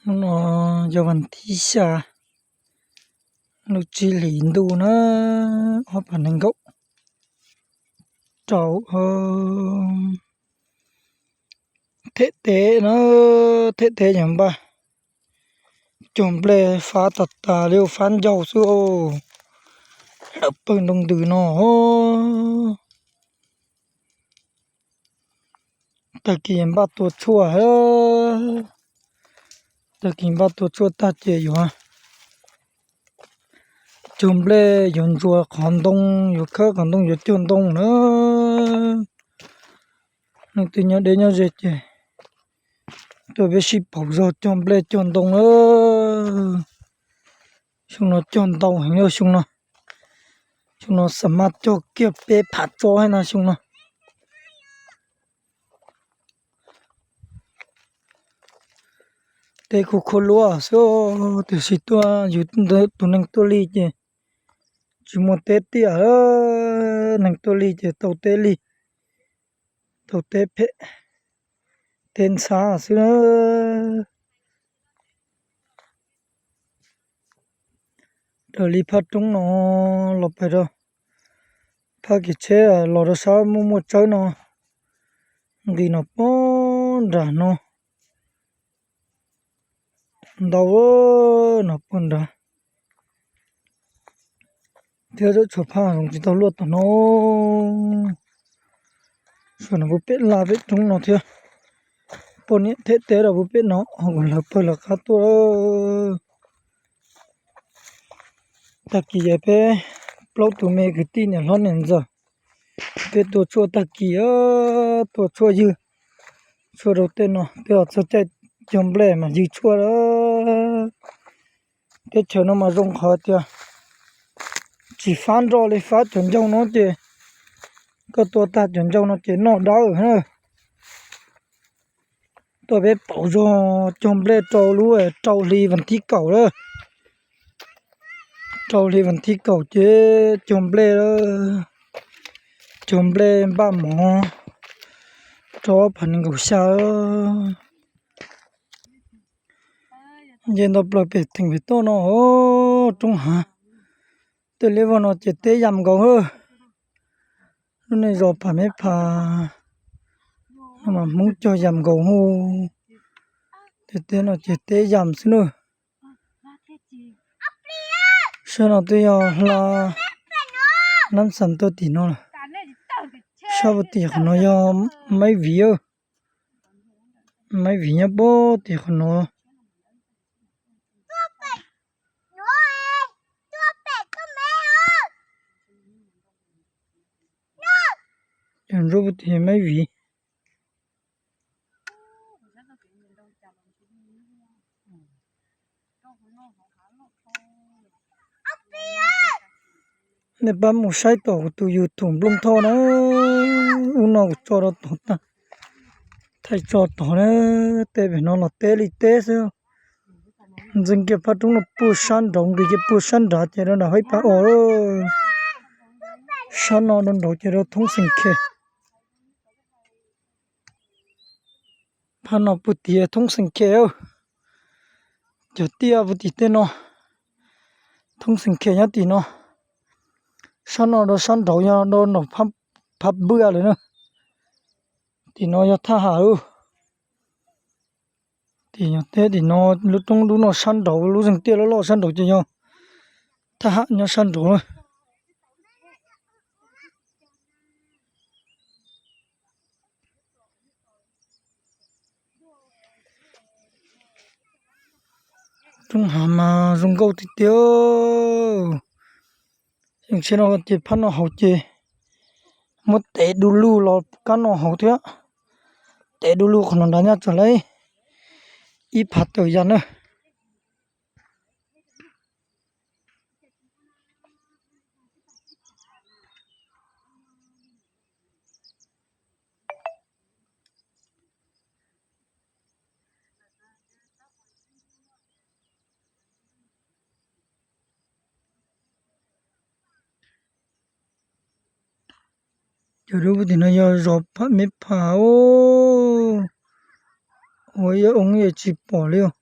Hnub no yog vas thib xya lub tsib hlis ntuj na, ob phav nees nkaum rau. Them teb na, them teb yog npaj cog nplej fab tas tas li, fab ncauj xwb, lawm pawg nroo ntws no. Tag kis npaj tua tshuaj, tag kis npaj tua tshuaj tag ces yuav cog nplej, yuav ntsuas qhov ntoo, yuav khawb qhov ntoo, yuav cog ntoo na. Leej twg nyob deb nyob ze ces tuaj peb sib pauv zog cog nplej cog ntoo na. Xyoo no cog ntau heev li xyoo no. Xyoo no xam maj cog kiag peb phav tso thiab na xyoo no. Teb kuj khuab luab xwb, tiam sis tuaj yus tus neeg tuaj li ces tsis muaj teb tiag. Neeg tuaj li ces tau teb li, tau teb phem, teb ntxhab xwb na. Raws li phab roob no los pais rau phab kev tsheb los rau sab muaj muaj tsawb no, nqis no pog nram no, ntau no pog nrad. Thiab tshuav phab zoov tsis tau luaj tom no. Suav no puag pem laj pem roob no thiab. Poj niam them teb rau puag pem no, ho kuv lawv pawg lawv qab tuaj. Tag kis es peb plaub tus me kwv tij niam hlob niam ntxawm, peb tua tshuaj tag kis, tua tshuaj ywg tshuaj rau tej no, peb los txog caij cog nplej mas ywg tshuaj lawm. Teb chaws no mas zoo qhov tias tsis fab nroj li, fab cov ncauj no ces koj tua tag cov ncauj no ces noj dawb na. Tuaj peb pauv zog cog nplej rau lub rau hli vas thib kaum lawm. Rau hli vas thib kaum ces cog nplej, cog nplej npaj mov rau ob phav nees nkaum xya. Nce nto plaws pem theem pem toj no, roob hav. Tej liab vog no ces teb yam nkaus hab. Lub neej zos Pham Meb Phas no mas Hmoob cog yam nkaus hab. Tej teb no ces teb yam xwb na. Sab no twb yog hla Nab Xas tuaj tim no lawm. Sab puag tim qhov no yog Maib Viv, Maib Viv nyob puag tim qhov no. Yog nruab puag tim Maib Viv. Nej pab mus saib tom kuv tus YouTube Nplooj Thoj na, ub no kuv tso rau tod tag, thaij tso tod na. Tej pem no los teb li teb xwb. Ntxeev kiag phab roob no puag sab nraud, nqis kiag puag sab nrad ces rau nram haib pas os. Sab no rau nraud ces rau thoob xeem khe. Phab no puag tim thoob xeem khe, cov tiaj puag tim tej no, thoob xeem khe nyob tim no. Sab no rau sab nraud yog rau nram phab pwj lawm na. Tim no yog thaj ham lawm. Tim no, teb tim no, lub roob lub no sab nraud, lub zeeg tiaj loj loj sab nraud ces yog thaj ham nyob sab nraud na. Roob hav mas zoo nkauj tiag tiag. Yeej tsheb no ces phab no hauv ces muab tev du lug los kab no hauv thiab. Tev du lug qhov no nrad nyaj tsuas laib ib phav tawm yas na. Cov dub tim no yog zos Pham Meb Phas os. Ua ib oo es tsis pom li os.